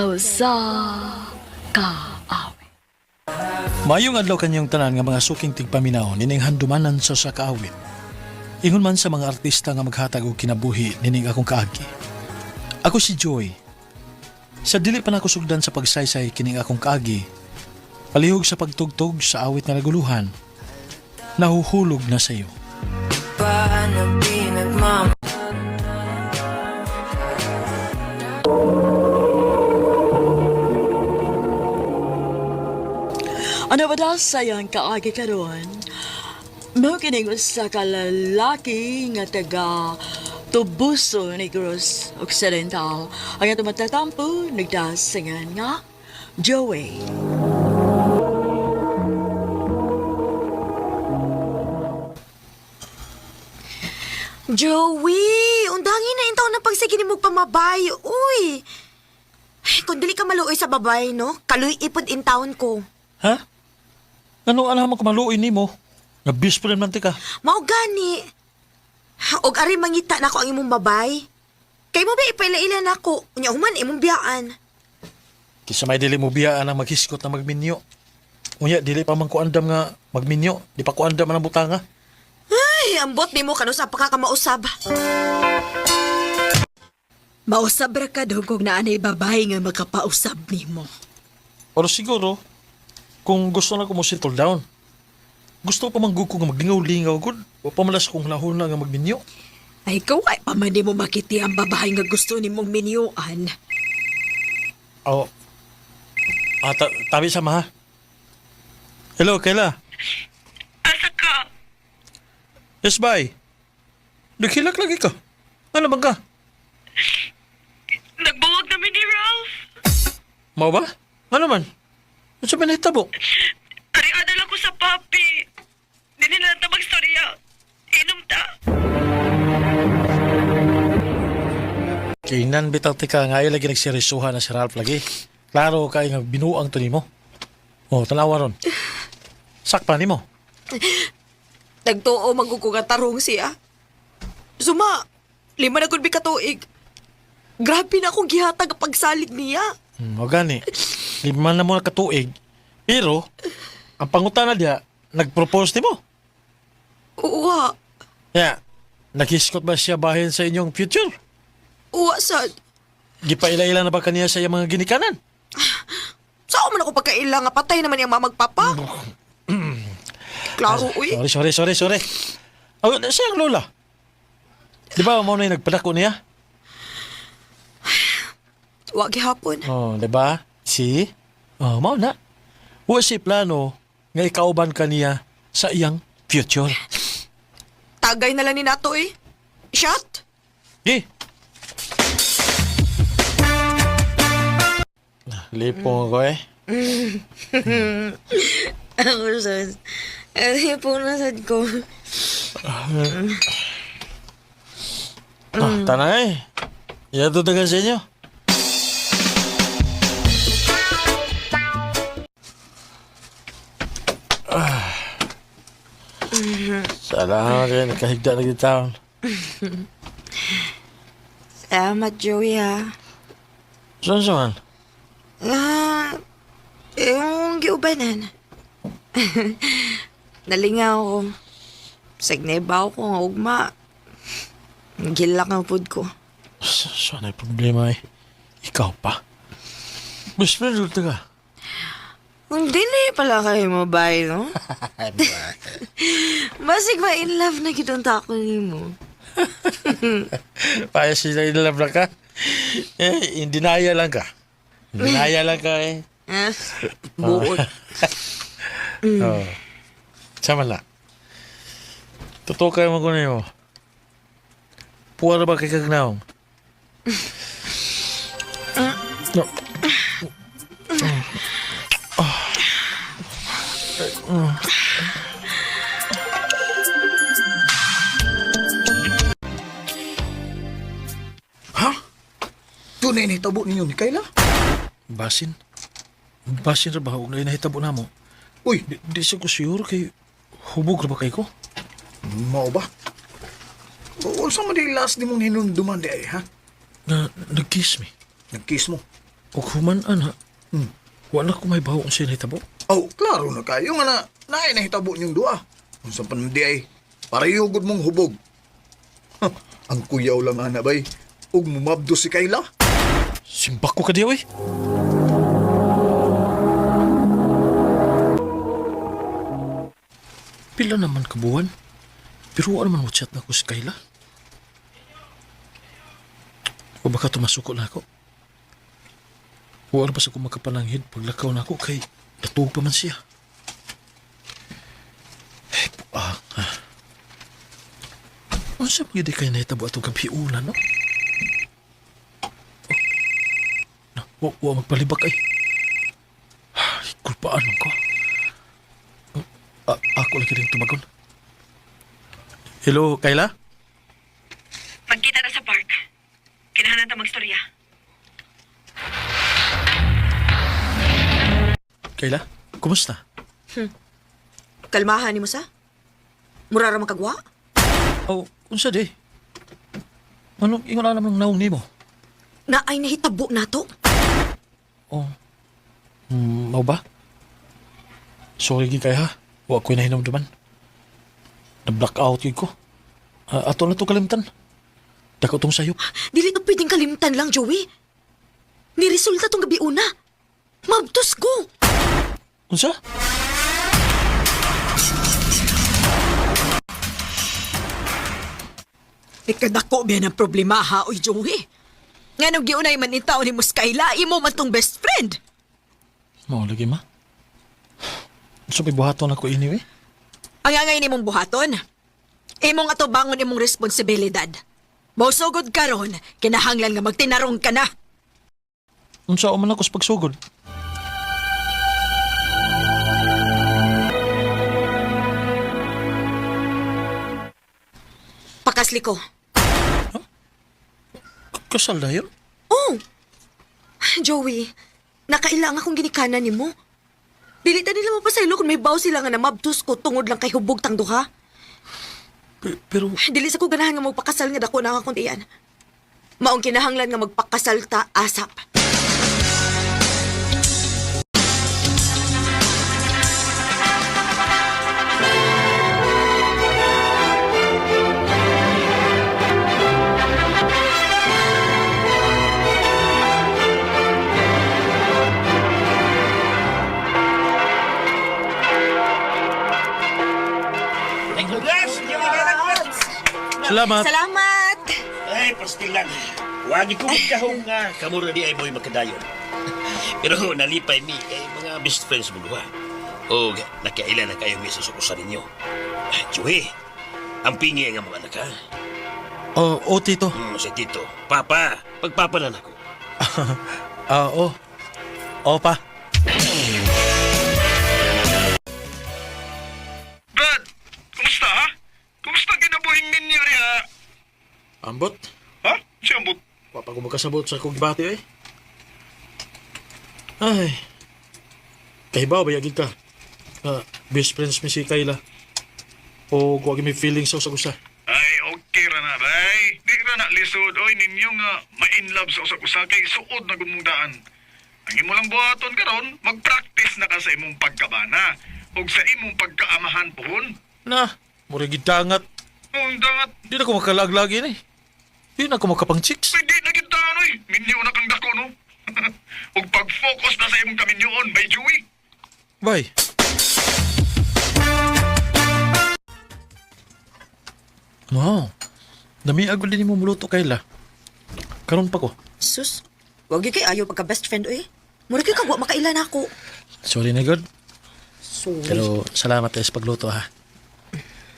Sa usa ka awit. Mayong adlaw kanyang tanan nga mga suking tigpaminaw nining handumanan sa usa ka awit. Ingon man sa mga artista nga maghatag og kinabuhi nining akong kaagi. Ako si Joy. Sa dili pa nako sugdan sa pagsaysay kining akong kaagi, palihog sa pagtugtog sa awit nga naguluhan, nahuhulog na sa iyo. Paano pinagmam Ano ba daw sayang kaagi karon? Mao kining usa ka lalaki nga taga Tubuso Negros Occidental. Ang atong matatampo nagdasingan nga Joey. Joey, undangin na intaw na pagsige ni mo pamabay. Uy! Ay, kung dili ka maluoy sa babay, no? Kaluy ipod in town ko. Ha? Ano alam mo kumaluoy nimo? Nga best friend man ti ka. Mao gani. Og ari mangita na ako ang imong babay. Kay mo ba ipaila-ila nako? Unya human imong biyaan. Kisa may dili mo biyaan ang maghiskot na magminyo. Unya, dili pa man ko andam nga magminyo. Di pa ko andam ang butanga. Ay, ambot nimo kanusa pa ka kamausab. Mausab ra ka dong kung naanay babae nga makapausab nimo. Pero siguro, kung gusto na ko mo settle down, gusto pa man gud ko nga maglingaw-lingaw gud. Wa pa malas kong lahon na nga magminyo. Ay, ikaw ay pa man nimo makiti ang babae nga gusto nimong minyuan. Oh. Ah, tabi sa maha. Hello, Kayla. Asa ka? Yes, bye. Naghilak lagi ka. Ano bang ka? Nagbuwag namin ni Ralph. Mao ba? Ano man? Ano sa pinahitabo? Ari adala ko sa papi. Dili na ta magstorya. Inom ta. Kinan bitaw tika nga ay lagi nagseryosohan na si Ralph lagi. Klaro kay nga binuang to nimo. Oh, tanawa ron. Sakpa nimo. Nagtuo man gud ko nga tarong siya. Suma, 5 na gud mi ka tuig. Grabe na akong gihatag ang pagsalig niya. O gani. 5 na mo na katuig. Pero ang pangutana diya, nagpropose nimo. Uwa, Ya, naghiskot ba siya bahin sa inyong future? uwa sad. Gipaila-ila na ba kaniya sa iyang mga ginikanan? Saan man ako pagkaila nga patay naman yung mamagpapa? Klaro, uy. Sorry, sorry, sorry, sorry. Oh, siya ang lola. Di ba mo na yung nagpadako niya? Wa gihapon. Oh, di ba? Si? Oh, mao na. Wa si plano nga ikauban kaniya sa iyang future. Tagay na lang ni nato eh. Shot? Eh. Lipong ko eh. Ako sad. Ay, po na sad ko. Ah, tanay. Iya tutugan sa inyo. Ah. Salamat rin. Nakahigda na kita. Salamat, Joey, ha. Saan saan? Ah, yung giubanan. Nalingaw ko. Sagnaibaw ko nga ugma. Gilak ang pud ko. Saan ay problema eh? Ikaw pa. Best friend, ulit ka. Kung dili pala kayo mabay, no? Basig ba in love na kitong tako nimo? Paya sila in love lang ka. Eh, in denial lang ka. In denial lang ka eh. Ah, buot. Oo. Sama na. Totoo kayo mo kunin mo. Puwara ba kay kagnaong? No. Ha? Tunay na hitabo ninyo ni Kayla? Basin. Basin ra ba og nahitabo na mo? Uy, Di sa ko sure kay hubog ra ba kay ko? mao ba? Unsa man di last ni mong hinumduman di ay, ha? Na nag-kiss me. Nag-kiss mo. Ug human ana. Wala ko may bawo ang sinahitabo. Oh, klaro na kayo nga na naay nahitabo niyong duha. Unsa pa naman di ay pareho gud mong hubog. Ha, ang kuyaw lang ana bay. Ug mumabdo si Kayla. Simbak ko ka diya, oy. Pila naman kabuwan. Pero wala man mo chat na ko si Kayla. O baka tumasuko na ako. Wala pa sa ko makapalanghid paglakaw na ako kay natuog pa man siya. Ay, buang ha. Unsa man gyud kay nahitabo atong gabiuna, no? Na, wa magpalibak ay. Ay, kulpaan man ko. Ako lagi rin tumagon. Hello, Kayla? Magkita na sa park. Kinahanglan ta magstorya. Kayla, kumusta? Kalmahan nimo sa? Mura ra man kagwa? Oh, unsa di? Anong ingon na naman naong nimo? Na ay nahitabo nato. Oh. Mao ba? Sorry gid kay ha. Wa ko'y nahinumduman. Na-blackout yun ko. Ah, ato na to kalimtan. Dako tong sayop. Dili to pwedeng kalimtan lang, Joey. Niresulta tong gabi una. Mabtos ko. Unsa? Ikadako biya ng problema ha, oy Joey. Nga nung giunay man itaw ni Muskayla, imo man tong best friend. Mao lagi ma. So may buhaton ako anyway. Ang angay nimong buhaton. Imong atubangon imong responsibilidad. Mosugod karon, kinahanglan nga magtinarong ka na. Unsa man ako sa pagsugod? Pakasli ko. Kasal na yun? Oh! Joey, nakailang akong ginikanan nimo. Dili ta nila mapasaylo kung may baw sila nga namabtos ko tungod lang kay hubog tang duha. Pero Dili sa ko ganahan nga magpakasal nga dako na akong tiyan. Maong kinahanglan nga magpakasal ta asap. salamat. Salamat! Ay, pastilan. Wagi ko magkahong nga. Kamura di ay mo'y makadayon. Pero nalipay mi kay mga best friends mo duha. O nakailan na kayo mi sa sukusan ninyo. Ay, Joey, ang pingi nga mga anak ha. Oh, oh tito. Si Tito. Papa, pagpapalan ako. Ah, oh. Oh pa. Brad, kumusta ha? Kumusta kinabuhing ninyo riha? Ambot. Ha? Siyambot. Wa pa ko makasabot sa akong gibati eh. Ay. Kahibaw ba yagid ka? Ah, best friends mi si Kayla. O wa mi feelings sa usag-usa. Ay, okay ra na, bay. Di ra na lisod, oy, ninyo nga ma-in love sa usag-usa kay suod na gumungdaan. Ang imo lang buhaton karon, mag-practice na ka sa imong pagkabana ug sa imong pagkaamahan pohon. Na, mura gid dangat. Ang dangat, Di na ko makalaglag ini. Di na ko makapang chicks. pwede na kita, oy. Minyo na kang dako, no? ug pag-focus na sa imong kaminyoon, bay Joey. Bye. Wow. Dami agad din mo muluto Kayla. Karon pa ko. Sus, wag gyud kay ayo pagka best friend oy. Mura kay kagwa makailan ako. Sorry na god. Sorry. Pero salamat eh sa pagluto ha.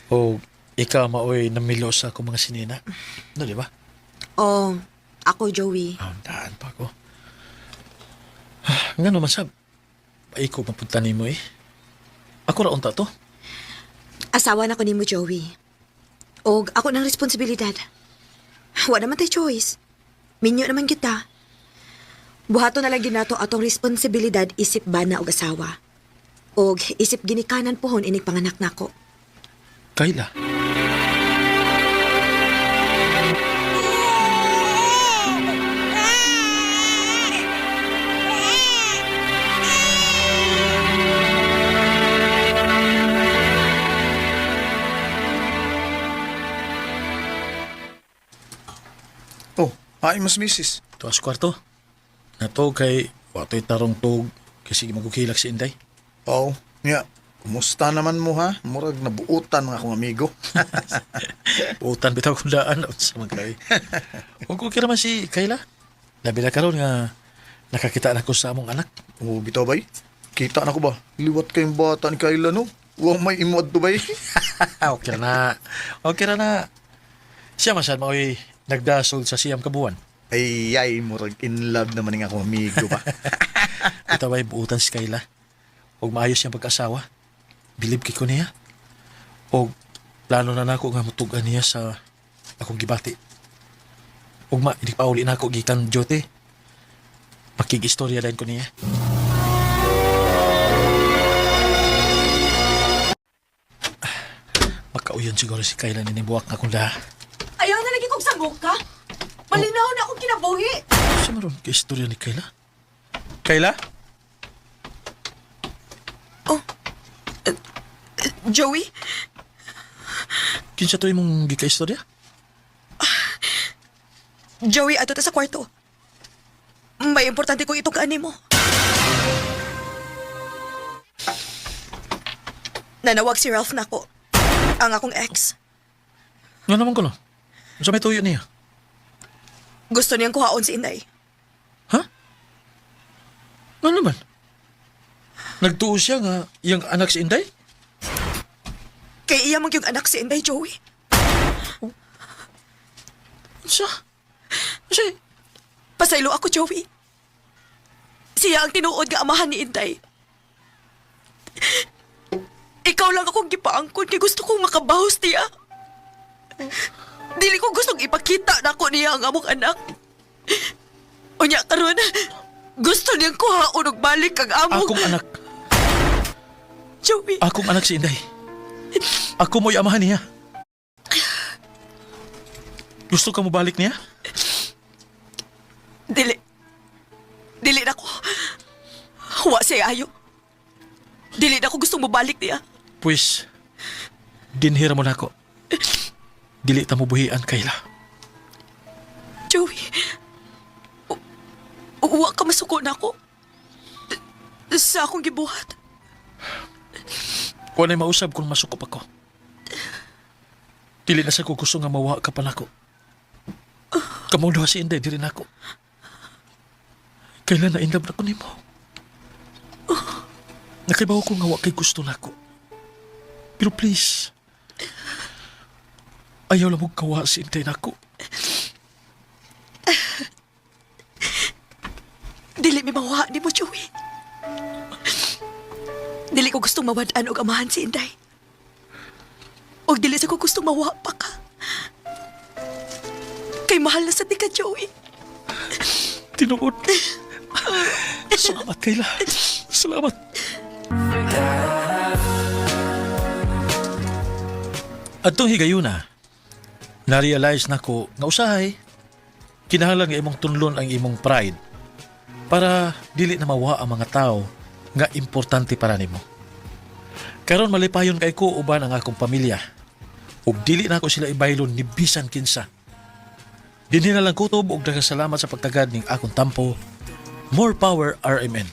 O ikaw maoy namilo sa akong mga sinina. No, di ba? Oh, ako Joey. Ah, daan pa ako. Ah, nga naman sab. Paiko mapunta nimo eh. Ako ra unta to. Asawa na ko nimo Joey. Og ako ng responsibilidad. Wa naman tay choice. Minyo naman kita. Buhato na lang ginato atong responsibilidad isip bana og asawa. Og isip ginikanan pohon inig panganak nako. Kayla. Ay, mas misis. Tuas kwarto. Nato kay watoy tarong tug kasi magukilak si Inday. Oo. Nga, kumusta naman mo ha? Murag nabuutan mga akong amigo. Utan bitaw kung daan sa mga kay. Ug okay naman si Kayla. Labi na karon nga nakakita na ko sa among anak. Oo, bitaw bay. Kita na ko ba? Liwat kayong bata ni Kayla no? Huwag may imuad to bay. Okay ra na. Okay ra na. Siya man sad mao'y nagdasol sa siyam kabuan. Ay, ay, murag in love naman ng akong amigo ba? Bitaw ay buutan si Kayla. Ug maayos siyang pag-asawa. Bilib kay ko niya. Og plano na nako nga mutugan niya sa akong gibati. Ug ma, hindi pa uli nako gikan duty. Makigistorya din ko niya. Makauyon siguro si Kayla nining buwak nga kung laha. Ayaw na lagi kong samok ka. Malinaw na akong kinabuhi. Sa maron kay istorya ni Kayla? Kayla? Joey? Kinsa to imong gikaistorya? Joey, ato ta sa kwarto. May importante ko itong kaani mo. Nanawag si Ralph nako. Ang akong ex. Nga naman ko no? Sa may tuyo niya? Gusto niyang kuhaon si Inday. Ha? Nga naman? Nagtuo siya nga iyang anak si Inday? Kay iya man yung anak si Inday, Joey. Siya? Siya? Pasaylo ako, Joey. Siya ang tinuod nga amahan ni Inday. Ikaw lang akong gipaangkon kay gusto kong makabahos niya. Dili ko gustong ipakita na ako niya ang among anak. Unya karon, gusto niyang kuhaon og balik ang among Akong anak. Joey. Akong anak si Inday. Ako mo'y amahan niya. Gusto ka mo balik niya? Dili. Dili na ko. Wa siya ayo. Dili na ko gustong mobalik niya. Pwes, dinhira mo na ako. Dili ta mo buhian, Kayla. Joey, wa ka masuko na ako. Sa akong gibuhat. Wala mausab kung masukop ako. Dili na sa ko gusto nga mawa ka pa nako. Kamong duha si Inday, diri nako. Kailan na inlove na ko nimo? Nakaibaw ko nga wa kay gusto nako. Pero please, ayaw lang mong kawa si Inday nako. Dili mi mawa ni mo, Joey. Dili ko gustong mawad-an og amahan si Inday. Og dili sa ko gustong mawa pa ka. Kay mahal na sa di ka, Joey. Tinuod. Salamat, Kayla. Salamat. Atong higayuna, na-realize na ko nga usahay, kinahanglan nga imong tunlon ang imong pride para dili na mawa ang mga tao nga importante para nimo. Karon malipayon kay ko uban ang akong pamilya. Ug dili na ako sila ibaylon ni bisan kinsa. Dinhi na lang kutob og daghang salamat sa pagtagad ning akong tampo. More power RMN.